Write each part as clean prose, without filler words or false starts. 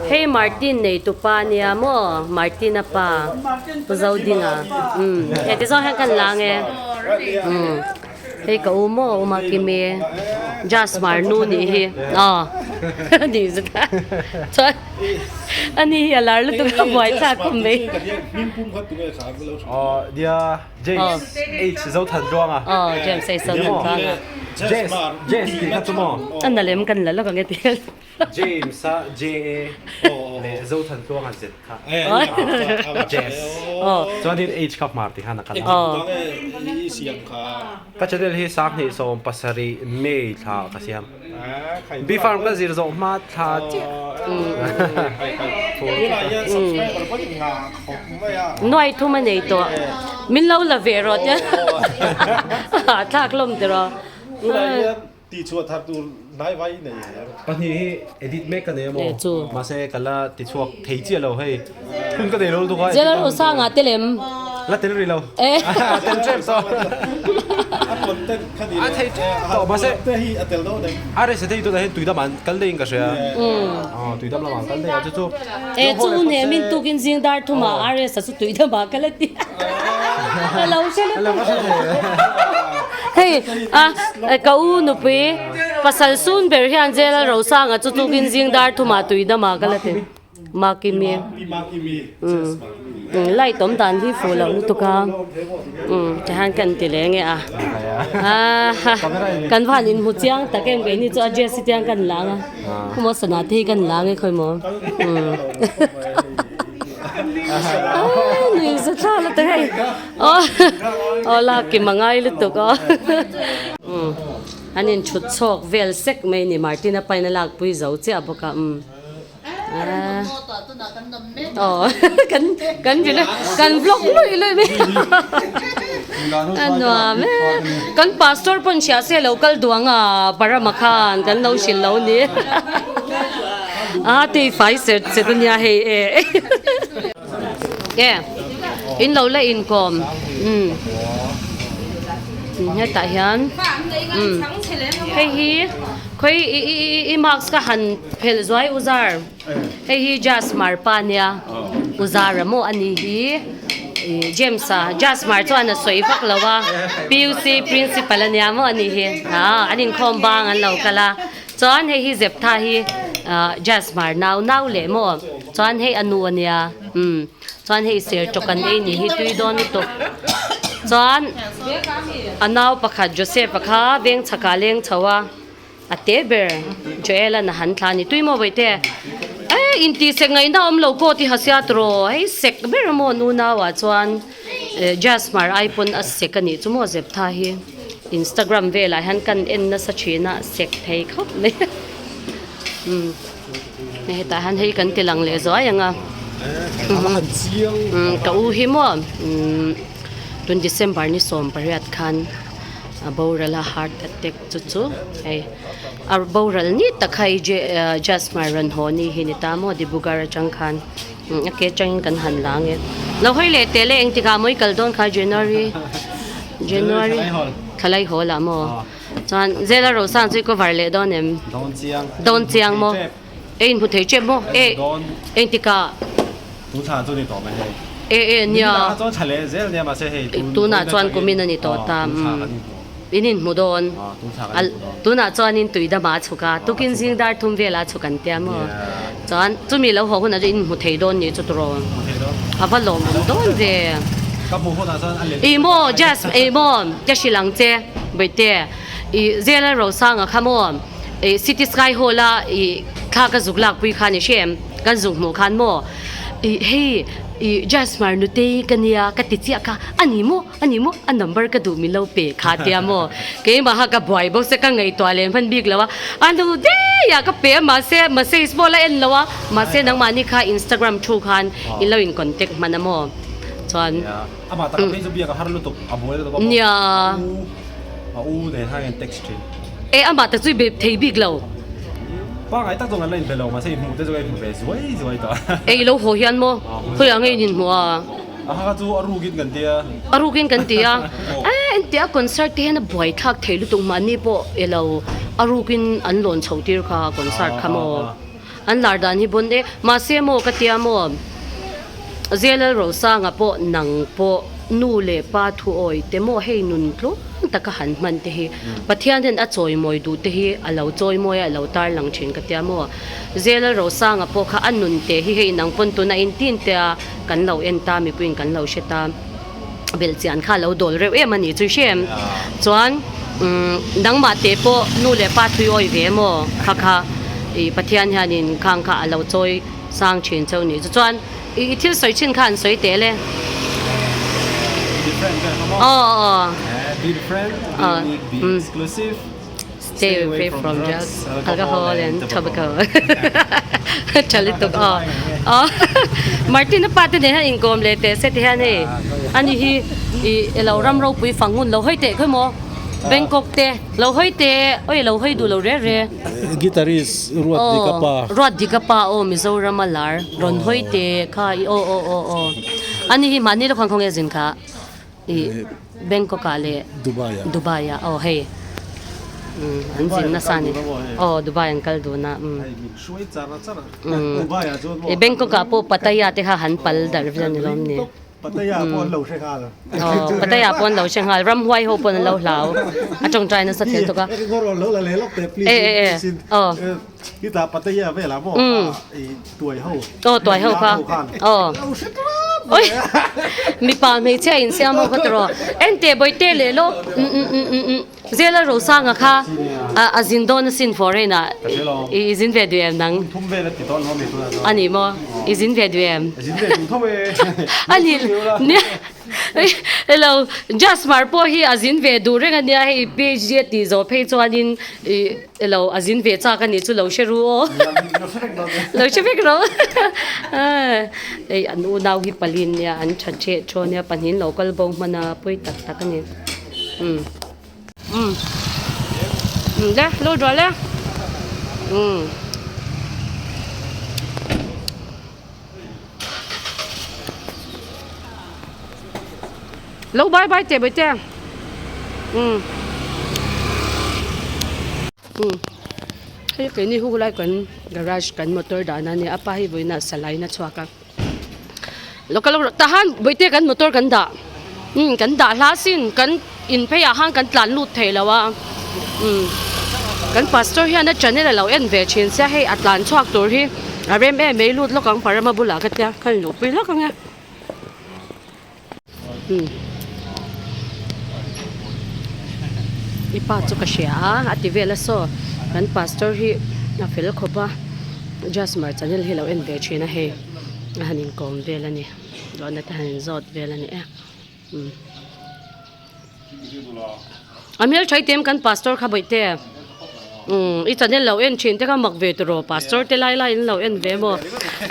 Hei Martin nei tu pa nia maw Martin a pa Pu Zodinga umm heti zawng hian kan la ang e umm hei ka u maw u Makimi Jasmar nu nih hi aw nih zet a chuan ani hi a lar lutuk a buai thlak khawp mai. James H Zothanluanga. Aw James H Zothanluanga. James James tih kha chu maw? A na lem kan la lawk ang e tih. James a J A leh Zothanluanga Z kha. James. Chuanin H kha hmar tih khan a kal a. Ka channel hi 2017 May thla ka siam. B farm ka zir zawh hma thla chiah. Nuai thum a nei tawh. Min lo la ve rawh tia hahthlak hlawm tiraw. Pahnih hi edit mek ka nei a maw? Mahse ka la tichhuak thei chiah lo hei. Hun ka nei lo lutuk a. General Osanga te lem. La tel rih lo. A tel tep tawh. A thei tep tawh mahse a recipe te hi tunah hian tuidam ah an kal daih in ka hria. Aw tuidam lamah an kal daih a chu chu. E chu ne min tukin zing dar thum ah RS a chu tuidam ah kal a ti. Ka lo hre lutuk. Hei a ka u nupui pasal sun ber hian General Rosanga chu tukin zing dar thum ah tuidam ah kal a ti. Makimi light awm dan hi fuh loh lutuk a tihian kan ti leh nge a kan van inhmu chiang tak em keini chu a dress hi tiang kan lang a khawmaw sana te hi kan lang e khawimaw nui za thla la ta hei aw lak kim a ngai lutuk aw an inthut chhawk vel sek mai a ni Martina paina lakpui zo chiah bawk a. Kan kan kan vlog luih luih mai a nuam e kan pastor pawn hria se lo kal duang a parama khan kan lo hrilh lo ni a tei fai set set ania hei e e in lo la inkawm umm hetah hian umm hei hi. Khawi i i i marks ka han phelh zuai u zar hei hi Jas Mar pa nia u zara maw a ni hi i James a Jas Mar chuan a sawi vak lo a PUC principal a nia maw a ni hi ah an inkhawm bang an lo kal a chuan hei hi Zeptha hi ah Jas Mar nau nau leh maw chuan hei a nu a nia umm chuan hei ser tawk an ei ni hi tui dawn lutuk chuan a nau pakhat Joseph a kha veng chhakah leng chho a a te ber Joel an a han thla a ni tui maw vawi te e intih sek ngaihna awm lo pawh ti hasia tawh hei sek ber maw nu nauah chuan Jasmar ai pawn a sek a nih chu maw Zeptha hi Instagram velah hian kan en nasa thin a sek thei khawp mai umm. Hetah hian hei kan ti lang leh zuai ang a ka u hi maw tun December ni 18 khan a boral a heart attack chu chu hei a boral ni tak kha hei Jasmine rawn haw ni hi ni ta maw Dibrugarh atang khan a ke atangin kan han la ang e lo hawi leh teh le engtikah maw i kal dawn kha January January thlalai hawl ah maw. Chuan Zela Rosan chu i cover leh dawn em? Dawn chiang. Dawn chiang maw? E inhmu thei tep maw? E engtikah? Tun thla chu ni tawh mai hei. E e nia. Niminah chuan thla leh zel nia mahse hei tun Tunah chuan kumin a ni tawh ta. In inhmu dawn. Tunah chuanin tuidamah a chhuk a, tukin zing dar thum velah a chhuk an tia maw? Chuan chumi lo haw hunah chuan inhmu thei dawn nih chu turaw? A va lawmawm dawn ve. Ka hmuh hunah chuan a let. Ih maw Jas ih maw ka hrilh ang che Bawihte ih Zela Rosanga kha maw ih City Sky Hall a ih thla ka zuk lak pui khan i hre em kan zuk hmuh khan maw ih hei ih Jasmar nutei ka nia ka ti chiah kha a ni maw a ni maw a number ka duh min lo pe kha tia maw keimah kha ka buai bawk se ka ngaihtuah leh hman bik lo a a hnu daih ah ka pe a mahse message pawh la en lo a mahse nangmahni kha Instagram thu khan in lo in contact hman a maw chuan Amah tak a phei chu biak a har lutuk a buai lutuk a maw nia a u nen khan in text thin e amah tak chu i be thei bik lo pangai tak zawng an la inbe lo mahse i hmuh te chu ka inhmu ve zuai zuai tawh e i lo haw hian maw khawiah nge in inhmuh a. A ha chu a rukin kan ti a. A rukin kan ti a. E entia concert te hian a buai thlak thei lutuk mahni pawh elo a rukin an lawn chho tir kha concert kha maw. An lar dan hi bon e. Mahse maw ka tia maw Zelal Rosanga pawh nang pawh nu leh pa thuawi te maw hei nun tlawm taka han hman te hi Pathian hian a chawimawi duh te hi a lo chawimawi a, a lo tarlang thin ka tia maw. Zelal Rosanga pawh kha a nun te hi hei nang pawn tuna intin te a kan lo en ta mipuiin kan lo hre ta. Belhchian kha a lo dawl reuh em a nih chu hre em? Chuan umm nangmah te pawh nu leh pa thui awi ve emaw kha kha ih Pathian hianin khang kha a lo chawi sang thin cheu nih chu. Chuan ih i thil sawi thin kha an sawi teh le. Be different vel kha maw? Aw aw. Be different, be unique, be exclusive. Stay away from drugs, alcohol and tobacco. Tha lutuk aw. Aw Martin a pa te nen hian inkawm leh teh se ti hian hei ani hi i elo ram ropui fang hun lo hawi teh khawi maw Bangkok te lo hawi teh oi lo hawi duh lo re re. Guitarist Ruat Dikapa. Ruat Dikapa aw Mizoram a lar rawn hawi teh kha i aw aw aw aw ani hi mahni lawk khan khawnge zin kha. I Bangkok ah leh Dubai ah. Dubai ah aw hei umm an zin nasa a ni aw Dubai an kal dun a umm umm i Bangkok ah pawh Pattaya te kha han pal darh vel a ni lawm ni Pattaya pawh an lo hre nghal aw Pattaya pawh an lo hre nghal ramhuai ho pawh an lo hlau a tawngtai nasa thel tuk a e e e aw umm Aw tuai ho kha aw oi mipa hmeichhia insiam ho kha tawh ente bawihte leh lawk umm Zela Rosanga kha a zin dawn asin foreign ah i zin ve duh em nang ani maw i zin ve duh em ani nia Hello, Jasmar pawh hi a zin ve duh reng a nia, hei PhD a tih zawh phei chuanin ih hello a zin ve chak a nih chu lo hre ru aw. Lo hre vek rawh. Hei an unau hi palin nia an tha theh thaw nia pahnihin lo kal bo hman a pawi tak tak a ni. Umm. Umm. Umm le, lut rawh le. Umm. Lo bye bye teh bawihte umm umm hei keini hu lai kan garage kan motor dahna a nia a pa hi vawiinah salai in a chhuak a lo kal rawh tahan bawihte kan motor kan dah umm kan dah hla sin kan in pheiah khan kan tlan lut thei lo a umm kan pastor hian a channel a lo en ve thin sia hei a tlan chhuak tur hi a rem em mai lut lawk ang parama bulah ka tia ka inluhpui lawk ang e umm i pa chu ka hria a a ti vel a saw kan pastor hi a fel khawp a Jasmar channel hi a lo en ve thin a hei a han inkawm vel a ni dawhna te han inzawt vel a ni e. A hmel tha item kan pastor kha bawihte umm i channel lo en thin te kha mak ve tawh rawh pastor te lai lai in lo en ve maw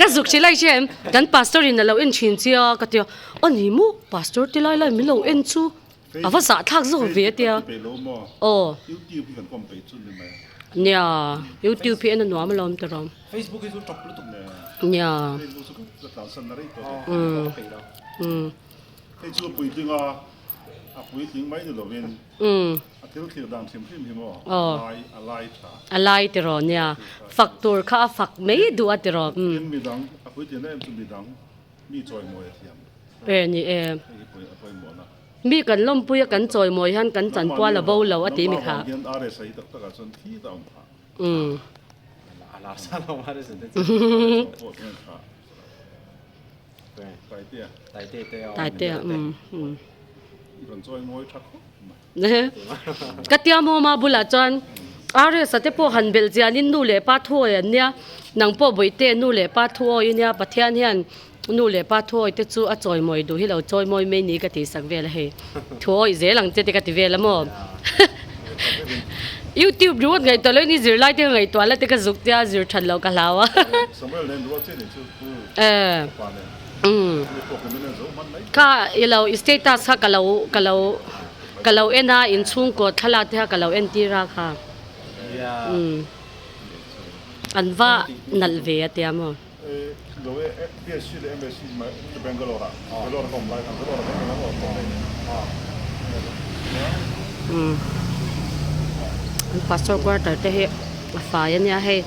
ka zuk hrilh a i hria em kan pastor in a lo en thin chia ka tia a ni maw pastor te lai lai min lo en chu a va zah thlak zawk ve a tia aw nia youtube hi en a nuam alawm tawh rawh nia umm umm. Hei chu a puitling a, a puitling mai ni lovin a thil thlir dan hrim hrim hi maw a lai, a lai tha. A lai tiraw nia, fak tur kha a fak mai duh a tiraw. Tin midang, a puitlin em chu midang mi chawimawi a thiam. E ni e. Hei hi pawih a pawimawh na. Mi kan lawmpui a kan chawimawi hian kan chanpual a bo lo a ti mi kha. Nangmah vang hian RSA hi tak takah chuan thi ta awm phah. A lar sa lo RSA te chu. Pawh chuan tha. Taitea umm umm. Ka tia mawma bulah chuan RS-a te pawh han belh chianin nu leh pa thu awi an nia, nang pawh bawihte nu leh pa thu awi i nia, Pathian hian nu leh pa thu awi te chu a chawimawi duh hi lo chawimawi mai ni ka tih sak vel a hei, thu awi zel ang che te ka ti vel a maw. Youtube ringawt ngaihtuah loin i zirlai te ka ngaihtuah la te ka zuk tia zir that loh ka hlau a. Kha i lo i status kha ka lo ka lo ka lo en a inchhungkaw thlalak te kha ka lo en tir a kha an va nalh ve a tia maw. Pastor quarter te hi a fai a nia hei.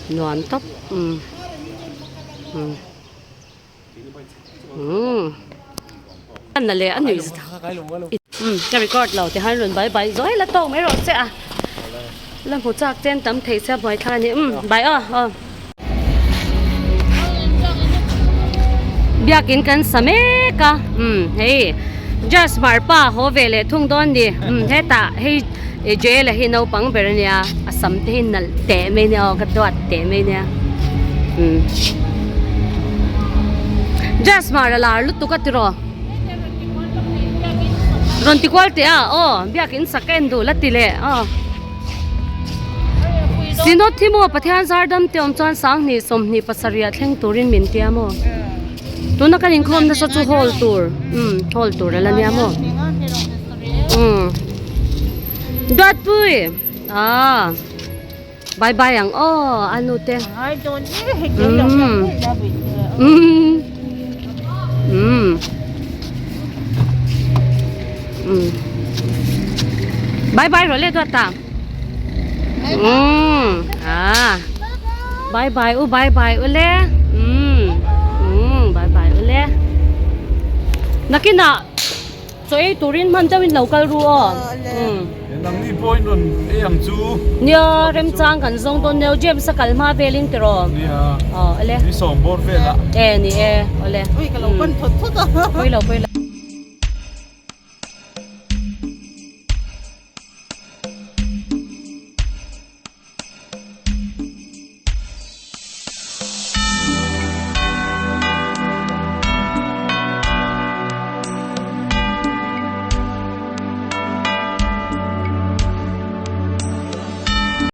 Nuam tawp umm umm umm na leh a nuih umm ka record lo ti han rawn bai bai zuai la tawk mai rawh che a la hmu chak chen tam thei sia buai thlak a ni umm bai aw aw. Biakin kan sa mek a umm hei Jas Marpa haw ve leh thung dawn ni umm hetah hei Jail a hi naupang ber ania a sam te hi nalh teh mai ania aw ka duat teh mai ania umm Jas Mar a lar lutuk a tiraw rawn ti kual teh a aw biakin sak ka en duh la ti leh aw. Synod hi maw Pathian zar dam te awm chuan 20 27 ah thleng turin min tia maw? Tuna kan inkhawm nasa chu hall tur umm hall tur a la nia maw? Umm Duatpui ah bye bye ang aw a nu te umm umm umm umm bye bye rawh le duat ta. Umm ah bye bye u bye bye u le umm umm bye bye u le nakinah chaw ei turin hman deuhin lo kal ru aw umm nangni pawhin rawn ei ang chu nia remchang kan zawng dawn neu James a kal hma velin tiraw nia aw ale ni sawm bawr velah e ni e awle ui ka lo pan thawt thawt a pawilo pawilo.